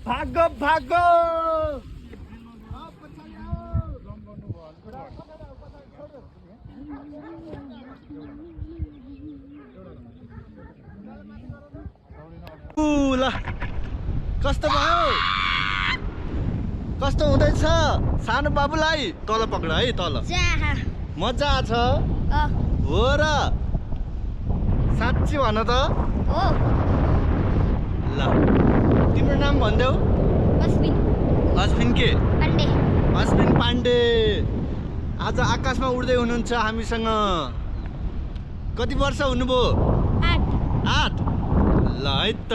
भागो भागो ल कस्तो भयो कस्तो हुँदैछ सानो बाबुलाई तल पक्ड है तल मजा छ हो र साँच्ची भन त ल तिम्रो नाम भन्देऊ अश्विन के अश्विन पाण्डे आज आकाशमा उड्दै हुनुहुन्छ हामीसँग कति वर्ष हुनुभयो 8 ल है त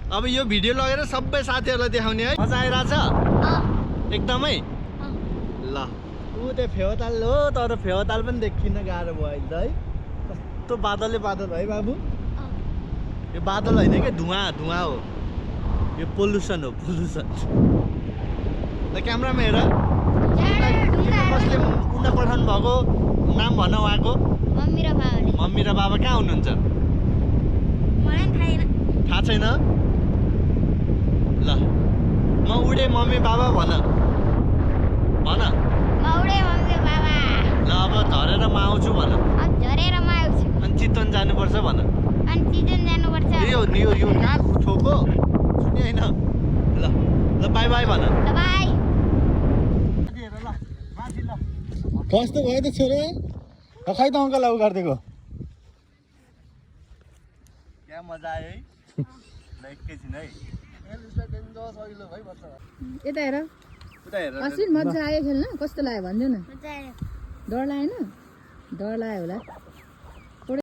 अब यो भिडियो लगेर सबै साथीहरूलाई देखाउने है मजा आइरहेछ एकदमै ल ऊ त्यो फेवाताल हो तर फेवाताल पनि देखिन गाह्रो भयो अहिले है कस्तो बादलै बादल है बाबु यो बादल होइन क्या धुवा हो यो पोल्युसन हो पोल्युसन ल क्यामेरामा हेर कसले उड्न पठाउनु भएको नाम भन उहाँको मम्मी र बाबा कहाँ हुनुहुन्छ थाहा छैन ल म उडे मम्मी बाबा भन ल अब झरेर म आउँछु भन अनि चितवन जानुपर्छ भन यो कहाँ छोको सुनि होइन ल ल बाई बाई भन कस्तो भयो त छोरो खै त अङ्कल अब गरिदिएको क्या मजा आयो है एकैछिन है यता हेर अश्विन मजा आयो खेल्न कस्तो लाग्यो भन्देऊ न डर लागेन डर लाग्यो होला